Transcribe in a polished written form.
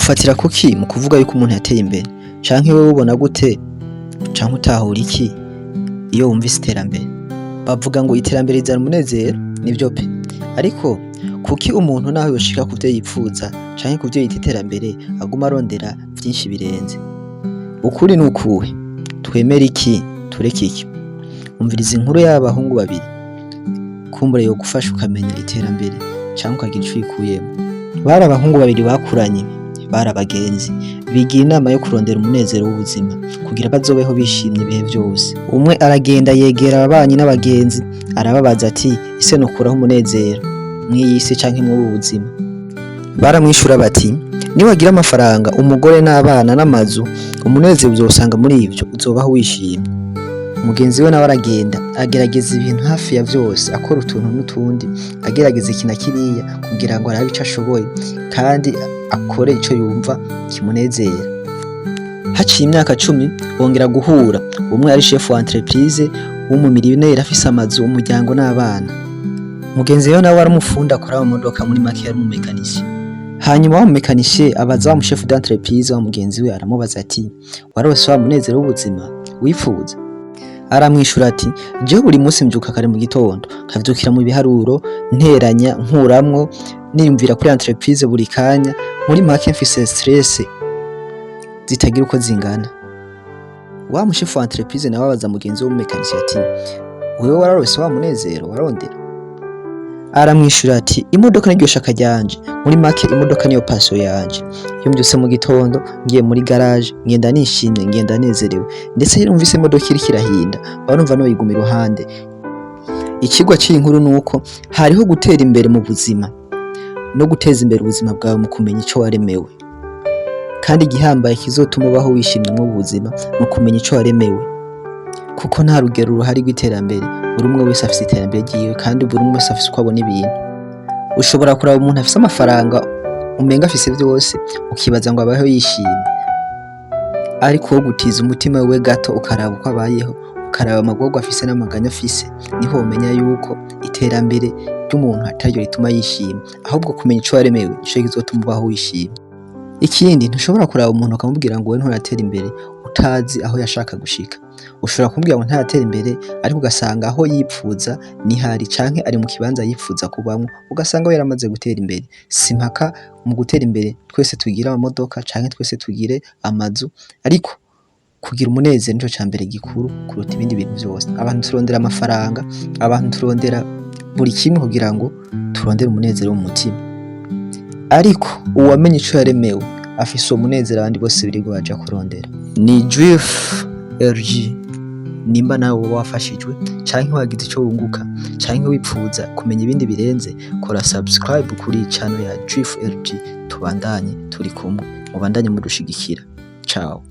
Ufatira kuki mu kuvuga yuko umuntu yateye imbere? Canke wewe ubona gute canke utahura iki iyo wumvise iterambere? Bavuga ngo iterambere rizana umunezero, nivyo pe! Ariko kuki umuntu naho yoshika kuvyo yipfuza canke kuvyo yita iterambere aguma arondera vyinshi birenze? Ukuri nukuhe? Twemere iki tureke iki? Umviriza inkuru y'aba bahungu babiri, kumbure yogufasha ukamenya iterambere canke ukagira ico uyikuyemwo. Bari abahungu babiri bakuranye, bari abagenzi, bigira inama yo kurondera umunezero w'ubuzima kugira bazobeho bishimye ibihe vyose. Umwe aragenda yegera ababanyi n'abagenzi, arababaza ati: "Ese nokurahe umunezero mw'iyi si canke mw'ubu buzima?" Baramwishura bati: "Niwagira amafaranga, umugore n'abana n'amazu, umunezero uzosanga muri ivyo, uzobaho wishimye." Mugenzi we nawe aragenda agerageza ibintu hafi ya vyose, akora utuntu n'utundi, agerageza iki na kiriya kugira ngo arabe ico ashoboye kandi akore ico yumva kimunezera. Haciye imyaka 10 bongera guhura, umwe ari chef wa entreprise w'umumiliyoneri, afise amazu, umuryango n'abana. Mugenzi we nawe ari umufundi akora mu modoka, muri make yari umumécanicien. Hanyuma wa mumécanicien abaza wa muchef d'entreprise wa mugenzi we, aramubaza ati: "Warose wa munezero w'ubuzima wifuza?" Aramwishura ati: "Jewe buri munsi mvyuka kare mu gitondo, nkavyukira mu biharuro, nteranya, nkuramwo, niyumvira kuri entreprise buri kanya, muri make mfise stress zitagira uko zingana." Wa muchef wa entreprise nawe abaza mugenzi we w'umumécanicien ati: "Wewe wararose wa munezero warondera?" Aramwishura ati: "Imodoka niryo shaka ryanje, muri make imodoka niyo passion yanje. Iyo mvyutse mu gitondo ngiye muri garage, ngenda nishimye, ngenda nezerewe, ndetse iyo numvise imodoka iriko irahinda mba numva noyiguma iruhande." Icigwa c'iyi nkuru nuko hariho gutera imbere mu buzima no guteza imbere ubuzima bwawe mu kumenya ico waremewe. Kandi igihambaye kizotuma ubaho wishimye mu buzima ni ukumenya ico waremewe, kuko nta rugero ruhari rw'iterambere. Buri umwe wese afise iterambere ryiwe, kandi buri umwe wese afise uko abona ibintu. Ushobora kuraba umuntu afise amafaranga, umenga afise vyose, ukibaza ngo abayeho yishimye, ariko wo gutiza umutima wiwe gato ukaraba uko abayeho, ukaraba amagorwa afise n'amaganya afise, niho womenya yuko iterambere ry'umuntu ataryo rituma yishima, ahubwo kumenya ico waremewe nico kizotuma ubaho wishimye. Ikindi, ntushobora kuraba umuntu ukamubwira ngo we nturatera imbere utazi aho yashaka gushika. Ushobora kumubwira ngo ntaratera imbere, ariko ugasanga aho yipfuza nihari, canke ari mu kibanza yipfuza kubamwo, ugasanga we yaramaze gutera imbere. Si impaka mu gutera imbere twese tugire amamodoka canke twese tugire amazu, ariko kugira umunezero nico cambere gikuru kuruta ibindi bintu vyose. Abantu turondera amafaranga, abantu turondera buri kimwe kugira ngo turondere umunezero wo mu mutima, ariko uwamenye ico yaremewe afise uwo munezero abandi bose birirwa baja kurondera. Ni Juif LG. Nimba nawe woba wafashijwe canke wagize ico wunguka canke wipfuza kumenya ibindi birenze, kora subscribe kuri channel ya Juif LG, tubandanye turi kumwe, mubandanye mudushigikira. Ciao.